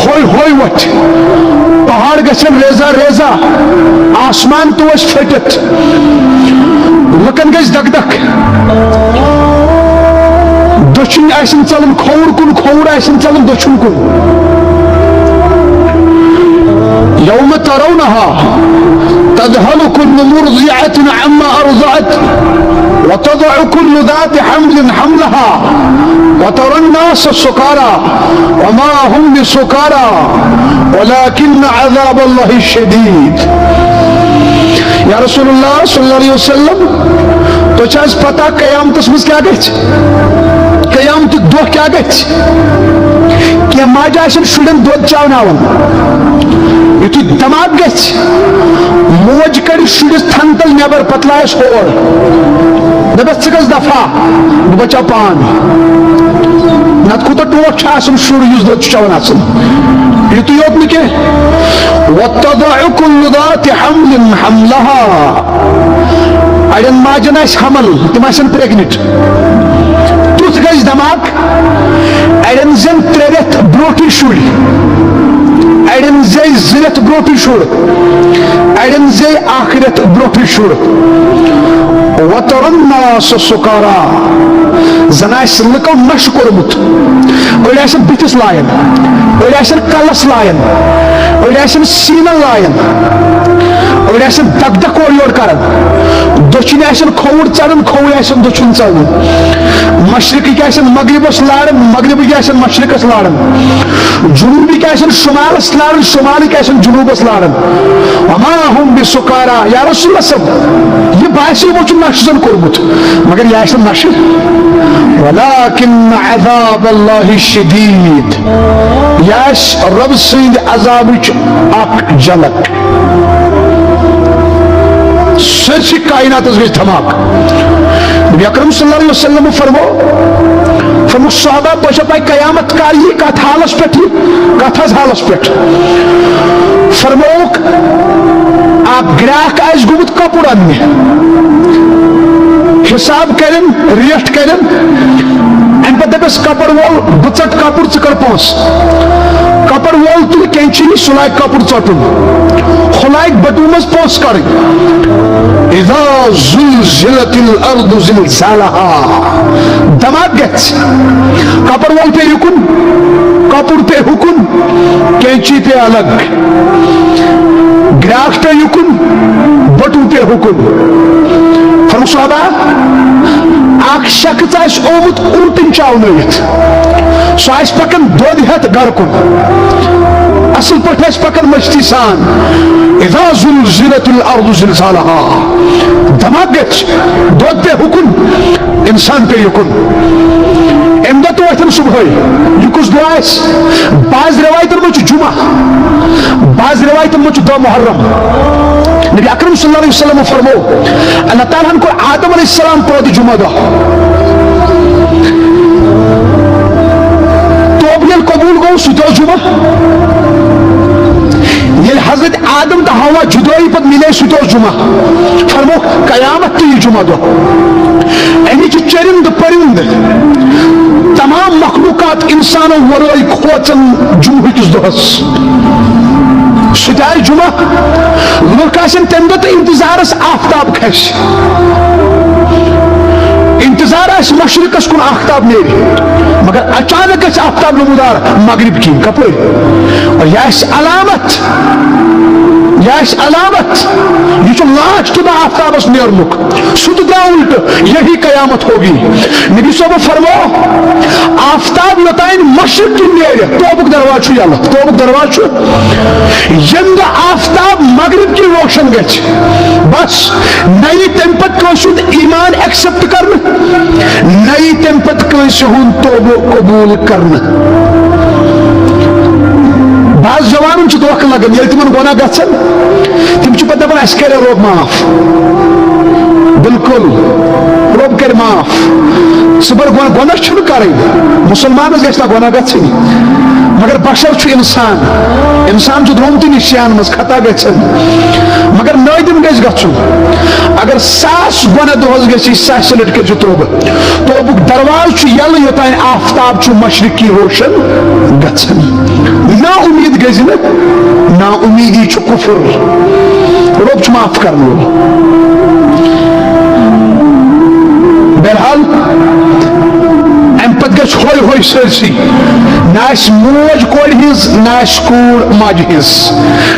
ہوے ہوے وۄتھِ، پہاڑ گژھن ریزہ ریزہ، آسمان توسہِ پھٔٹِتھ، لُکن گژھِ دک دک۔ دٔچھُن آسن ژلان کھووُر کُن، کھووُر آسن ژلان دٔچھُن کُن۔ یوم ترونها تذهل كل مرضعة عما ارضعت وتضع كل ذات حمل حملها وترى الناس سكارى وما هم بسكارى ولكن عذاب الله شديد۔ یا رسول اللہ صلی اللہ علیہ وسلم، تۄہہِ چھا حظ پتہ قیامتس منٛز کیٛاہ گژھِ؟ قیامتُک دۄہ کیٛاہ گژھِ؟ کینٛہہ ماجہِ آسن شُرٮ۪ن دۄد چاوناوان، یُتھُے دھماکہٕ گژھِ، موج کڑِ شُرِس تھن تل نٮ۪بر، پتہٕ لایس ہور، دپس، "ژٕ گژھ دفعہ، بہٕ بچاو پان۔" نتہٕ کوٗتاہ ٹوٹھ چھُ آسان شُر یُس دۄد چھُ چٮ۪وان آسان۔ یُتُے یوت نہٕ کینٛہہ، "وتضع كل ذات حمل حملها"، اڑٮ۪ن ماجن آسہِ حمل، تِم آسن پریگنٹ، تیُتھ گژھِ دھماکہٕ۔ اڑٮ۪ن زٮ۪ن ترٛےٚ رٮ۪تھ برونٹھٕے شُرۍ، اڑٮ۪ن زٮ۪وِ زٕ رٮ۪تھ برونٹھٕے شُر، اڑٮ۪ن زٮ۪وِ اکھ رٮ۪تھ برونٹھٕے شُر۔ وترى الناس سكارى، زن آسہِ لُکو نشہٕ کوٚرمُت۔ أڑۍ آسن بٕتھِس لایان، أڑۍ آسن کلس لایان، أڑۍ آسن سیٖنن لایان، أڑۍ آسن دک دک اورٕ یورٕ کران۔ دٔچھِنۍ آسن کھووُر ژَلان، کھووُر آسن دٔچھُن ژَلان۔ مشرقٕکۍ آسن مغربس لاران، مغربٕکۍ آسن مشرقس لاران۔ جنوٗبٕکۍ آسن شمالس لاران، شمالٕکۍ آسن جنوٗبس لاران۔ وما هم بسكارى، یا رسول اللہ صلی اللہ علیہ وسلم، یہِ باسہِ یِمو چھُ نشہٕ زن کوٚرمُت، مگر یہِ آسہِ نہٕ نشہٕ۔ ولكن عذاب الله شديد، یہِ آسہِ رۄب سٕنٛدِ عذابٕچ اکھ جھلک۔ سٲرسٕے کائناتس گژھِ دھماکہٕ۔ نبی اکرم صلی اللہ علیہ وسلم فرمو، فرمو، "صحابہ، تۄہہِ چھا پاے قیامت کر یی، کتھ حالس پٮ۪ٹھ یی؟" کتھ حظ حالس پٮ۪ٹھ؟ فرمووُکھ، اکھ گراکھ آسہِ گوٚمُت کپُر اننہِ، حساب کرن، ریٹ کرن، امہِ پتہٕ دپس کپر وول، "بہٕ ژٹہٕ کپُر، ژٕ کڑ پونٛسہٕ۔" کپر وول تُلہِ کینچی، سُہ لاگہِ کپُر ژٹُن، ہُہ لاگہِ بٹوٕ منٛز پونٛسہٕ کڑٕنۍ۔ اذا زلزلت الارض زلزالها، دھماکہٕ گژھِ۔ کپر وول پیٚیہِ یُکُن، کپُر پیٚیہِ ہُکُن، کینچی پیٚیہِ الگ۔ گراکھ پیٚیہِ یُکُن، بٹوٕ پیٚیہِ ہُکُن۔ فرموو صحابہ، اکھ شخص آسہِ آمُت اوٗنٹٕنۍ چاونٲوِتھ، سُہ آسہِ پکان دۄد ہٮ۪تھ گرٕ کُن، اصل پٲٹھۍ آسہِ پکان مستی سان۔ اذا زلزلت الارض زلزالها، دھماکہٕ گژھِ، دۄد پیٚیہِ ہُکُن، انسان پیٚیہِ یُکُن۔ امہِ دۄہ تہِ وۄتھن صبحٲے۔ یہِ کُس دۄہ آسہِ؟ بعض رٮ۪وایتن منٛز چھُ جمعہ، بعض رٮ۪وایتن منٛز چھُ دۄہ محرم۔ نبی اکرم صلی اللہ علیہ وسلم فرموو، اللہ تعالیٰ ہن کوٚر آدم علیہ السلام پٲدٕ جمعہ دۄہ۔ توبہٕ ییٚلہِ قبوٗل گوٚو، سُہ تہِ اوس جمعہ۔ ییٚلہِ حضرت آدم تہٕ حوا جُدٲیی پتہٕ مِلے، سُہ تہِ اوس جمعہ۔ فرموو، قیامت تہِ یہِ جمعہ دۄہ۔ اَمِچ چٔرِنٛد پٔرِنٛد، تمام مخلوقات اِنسانو ورٲے کھوژان جمعہ کِس دۄہس۔ سُہ تہِ آسہِ جمعہ۔ لُکھ آسن تَمہِ دۄہ تہِ اِنتظارس، آفتاب کھسہِ۔ انتظار آسہِ مشرقس کُن آفتاب نیرِ، مگر اچانک گژھِ آفتاب نمودار مغرب کِنۍ۔ کپٲرۍ؟ اور یہِ آسہِ علامت، یہِ آسہِ علامت، یہِ چھُ لاسٹ دۄہ آفتابس نیرنُک۔ سُہ تہِ درٛاو الٹہٕ، یہی قیامت ہوگی۔ نبی صٲب فرمو، آفتاب یوٚتانۍ مشرق کِنۍ نیرِ، توبُک دروازٕ چھُ یلہٕ، توبُک دروازٕ چھُ۔ ییٚمہِ دۄہ آفتاب مغرب کِنۍ روشن گژھِ، بس، نہ یی تمہِ پتہٕ کٲنٛسہِ ہُنٛد ایمان ایکسپٹ کرنہٕ، نہ یی تمہِ پتہٕ کٲنٛسہِ ہُنٛد توبہٕ قبول کرنہٕ۔ بعض جوانن چھُ دھوکہٕ لگان، ییٚلہِ تِمن گۄناہ گژھن، تِم چھِ پتہٕ دپان، "اسہِ کرِ رۄب معاف۔" بالکل، رۄب کرِ معاف۔ ژٕ بر گۄناہ، گۄناہ چھُنہٕ کرٕنۍ، مسلمانس گژھِ نہ گۄناہ گژھٕنۍ، مگر بشر چھُ انسان، انسان چھُ درٛامتُے نِشان منٛز، خطا گژھن، مگر نٲدِم گژھِ گژھُن۔ اگر ساس گۄناہ دۄہس گژھِ، ساسہِ لٹہِ کٔرزِ توبہٕ۔ توبُک دروازٕ چھُ یلہٕ، یوٚتانۍ آفتاب چھُ مشرقی روشن گژھان۔ نا امید گژھِ نہٕ، نا امیدی چھُ کفر۔ رۄب چھُ معاف کرن وول۔ بہرحال، امہِ پتہٕ گژھِ ہوے ہوے سٲرسٕے۔ نہ آسہِ موج کورِ ہٕنٛز، نہ آسہِ کوٗر ماجہِ ہٕنٛز،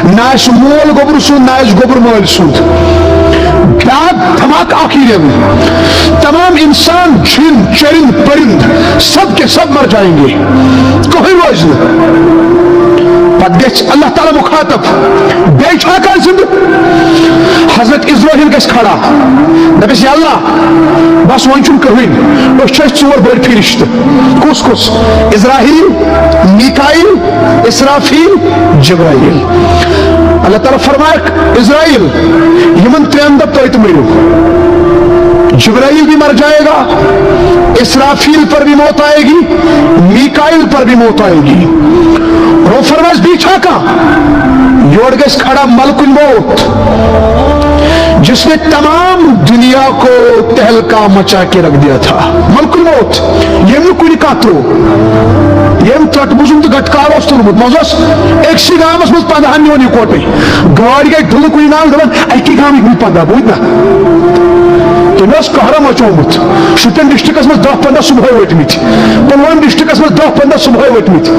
نہ آسہِ مول گوٚبرٕ سُنٛد، نہ آسہِ گوٚبُر مٲلۍ سُنٛد۔ بیٛاکھ دھماکہٕ اکھ یی دِنہٕ۔ تمام انسان، جن، چرند، پرند، سب کے سب مر جائیں گے۔ کٕہٕنۍ روزِ نہٕ۔ پتہٕ گژھِ اللہ تعالیٰ مخاطب، بیٚیہِ چھا کانٛہہ زِندٕ؟ حضرت اسرافیل گژھِ کھڑا، دپٮ۪س، "یا اللہ، بس وۄنۍ چھُنہٕ کٕہٕنۍ، أسۍ چھِ أسۍ ژور بٔڑۍ فرشتہٕ۔" کُس کُس؟ اسرافیل، میکائیل، اسرافیل، جبرائیل۔ اللہ تعالیٰ فرمائے، اسرافیل، یِمن ترٛٮ۪ن دۄہ تۄہہِ تہِ مٔرِو۔ جبرائیل بھی مر جائے گا، اسرافیل پر بھی موت آئے گی، میکائیل پر بھی موت آئے گی۔ رۄب فرمائے، بیٚیہِ چھا کانٛہہ؟ یورٕ گژھِ کھڑا ملک الموت، جس نے تمام دنیا کو تہلکہ مچا کے رکھ دیا تھا۔ ملک الموت، ییٚمۍ نہٕ کُنہِ کانٛہہ ترٛوو، ییٚمۍ ژۄٹہٕ بُزُم تہٕ گٹہٕ کار اوس تُلمُت، منٛزٕ اوس أکسٕے گامس منٛز پنٛداہن نیوٗن یِکوٹے۔ گٲڑۍ گٔے ڈُلہٕ کُنہِ ناو، دپان، اَکی گامٕکۍ وُنہِ پنٛداہ، بوٗزۍ نا؟ تٔمۍ اوس قہرم مچومُت۔ شُپین ڈسٹرکٹس منٛز دَہ پنٛداہ صبحٲے ؤٹمٕتۍ، پلوامہ ڈسٹرکٹس منٛز دَہ پنٛداہ صبحٲے ؤٹمٕتۍ۔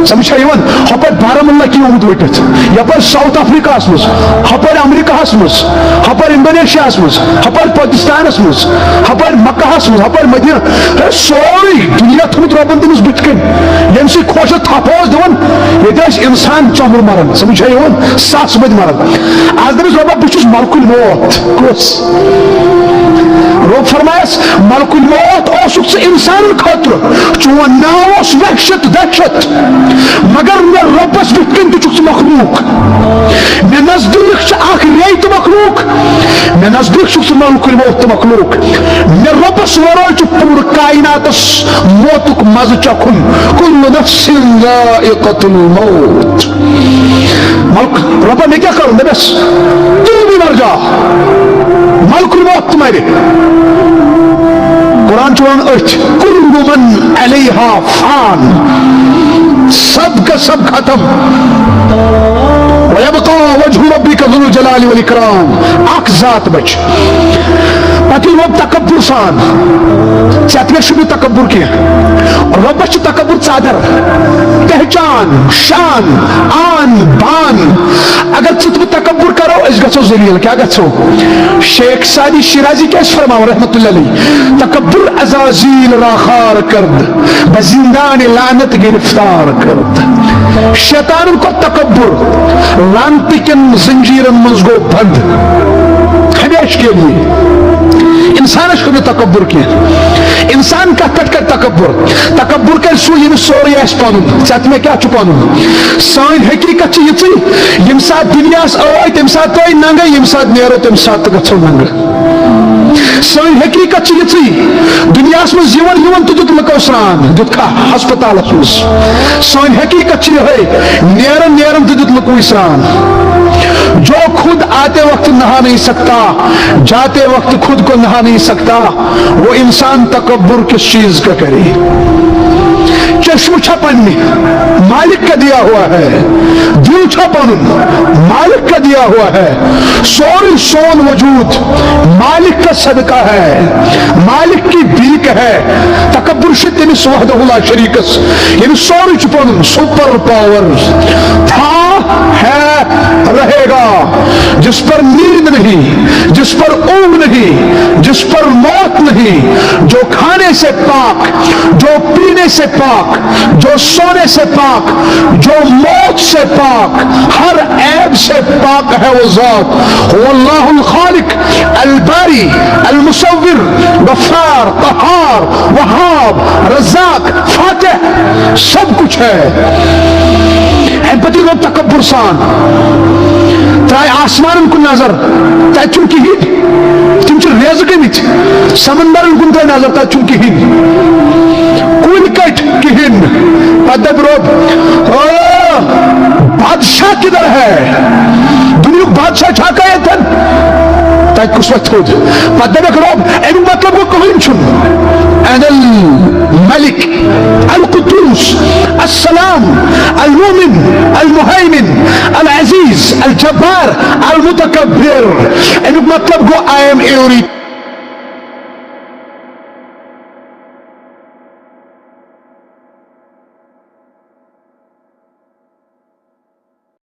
سمجھ چھا یِوان؟ ہۄپٲرۍ بارہمولہ کِنۍ آمُت ؤٹِتھ، یپٲرۍ ساؤتھ افریقہس منٛز، ہۄپٲرۍ امریکہس منٛز، ہۄپٲرۍ انڈونیشیاہس منٛز، ہۄپٲرۍ پٲکستانس منٛز، ہۄپٲرۍ مکہس منٛز، ہۄپٲرۍ مدینہ۔ ہے، سورُے دُنیا تھوٚمُت رۄبن تٔمِس بٕتھِ کنۍ۔ ییٚمہِ سۭتۍ خۄش اوس، تھپھ اوس دِوان، ییٚتہِ ٲسۍ انسان ژۄمر مران، سمجھ چھا یِوان؟ ساس بٔدۍ مران۔ از دٔپِس، "رۄبا، بہٕ چھُس ملکُل موت۔" کُس؟ رۄب فرمایس، "ملکُل موت اوسُکھ ژٕ انسانن خٲطرٕ، چون ناو اوس وحشت، دہشت، مگر مےٚ رۄبس بٕتھِ کنۍ تہِ چھُکھ ژٕ مخلوق۔ مےٚ نزدیٖک چھِ اکھ ریٚے تہٕ مخلوق، مےٚ نزدیٖک چھُکھ ژٕ ملکُل موت تہٕ مخلوق۔ مےٚ رۄبس ورٲے چھُ پوٗرٕ کائناتس موتُک مزٕ چکھُن۔ کل نفس ذائقۃ الموت۔" ملک، رۄبا، مےٚ کیٛاہ کرُن؟ مےٚ بس، تُل مےٚ مر جا۔ ملک الموت تہِ مرِ۔ قرآن چھُ ونان أتھۍ، کل من علیہا فان، سب کا سب ختم۔ ویبقی وجہ ربک ذو الجلال والاکرام۔ اکھ ذات بچ۔ پتہٕ ییٚلہِ رۄب تکبر سان، ژےٚ تہِ چھُنہٕ تکبر کینٛہہ۔ رۄبس چھُ تکبر ژادر، پہچان، شان، آن، بان۔ اگر ژٕ تہٕ بہٕ تکبر کرو، أسۍ گژھو ذلیل۔ کیٛاہ گژھو؟ شیخ سعدی شیرازی کیٛاہ چھِ فرماوان رحمتہ اللہ علیہ؟ "تکبر عزازیل را خوار کرد، بہ زندان لعنت گرفتار کرد۔" شیطانن کوٚر تکبر، لعنتہٕ کٮ۪ن زنجیرن منٛز گوٚو بند۔ ہمیشہٕ کے لیے۔ انسانس چھُنہٕ تکبر کینٛہہ۔ انسان کتھ پٮ۪ٹھ کرِ تکبر؟ تکبر کرِ سُہ، ییٚمِس سورُے آسہِ پنُن۔ ژےٚ تہٕ مےٚ کیٛاہ چھُ پنُن؟ سٲنۍ حقیقت چھِ یِژٕے، ییٚمہِ ساتہٕ دُنیاہس ٲے، تمہِ ساتہٕ ٲے ننگے، ییٚمہِ ساتہٕ نیرو، تمہِ ساتہٕ تہِ گژھو ننگہٕ۔ سٲنۍ حقیقت چھِ یِژٕے، دُنیاہس منٛز یِوان یِوان تہٕ دیُت لُکو سرٛان، دیُتکھا ہسپتالس منٛز؟ سٲنۍ حقیقت چھِ یِہوٚے، نیران نیران تہٕ دیُت لُکوٕے سرٛان۔ جو خود آتے وقت نہا نہیں سکتا، جاتے وقت خود کو نہا نہیں سکتا، وہ انسان تکبر کس چیز کا کرے؟ چشم چھا پننہِ مالک کا دیا ہوا ہے، دل چھا پنن مالک کا دیا ہوا ہے، سورُے سون وجود مالک کا صدقہ ہے، مالک کی بھیک ہے۔ تکبر چھُ تٔمِس وحدہ لا شریکس، ییٚمِس سورُے چھُ پنن، سپر پاور تھا، ہے، رہے گا، جس پر نیند نہیں، جس پر اونگ نہیں، جس پر موت نہیں، جو کھانے سے پاک، جو پینے سے پاک، جو سونے سے پاک، جو موت سے پاک، ہر عیب سے پاک ہے وہ ذات۔ هو اللہ الخالق، الباری، المصور، غفار، قہار، وہاب، رزاق، فاتح، سب کچھ ہے۔ اَمہِ پتہٕ ییٚلہِ وۄنۍ تکبر سان ترٛایہِ آسمانن کُن نظر، تَتہِ چھُنہٕ کِہیٖنۍ۔ تِم چھِ ریزٕ گٔمٕتۍ۔ سمندرن کُن ترٛایہِ نظر، تَتہِ چھُنہٕ کِہیٖنۍ۔ کُلۍ کٔٹۍ کِہیٖنۍ۔ پتہٕ دَپہِ رۄب، "آ، بادشاہ کدھر ہے؟ دُنیاہُک بادشاہ چھا کَتٮ۪ن؟ تَتہِ کُس وۄتھِ تھوٚد؟" پتہٕ دَپٮ۪کھ رۄب، اَمیُک مطلب گوٚو کٕہٕنۍ چھُنہٕ۔ انا الملک القدوس السلام المؤمن المهيمن العزيز الجبار المتكبر۔ اَمیُک مطلب گوٚو، I am everything۔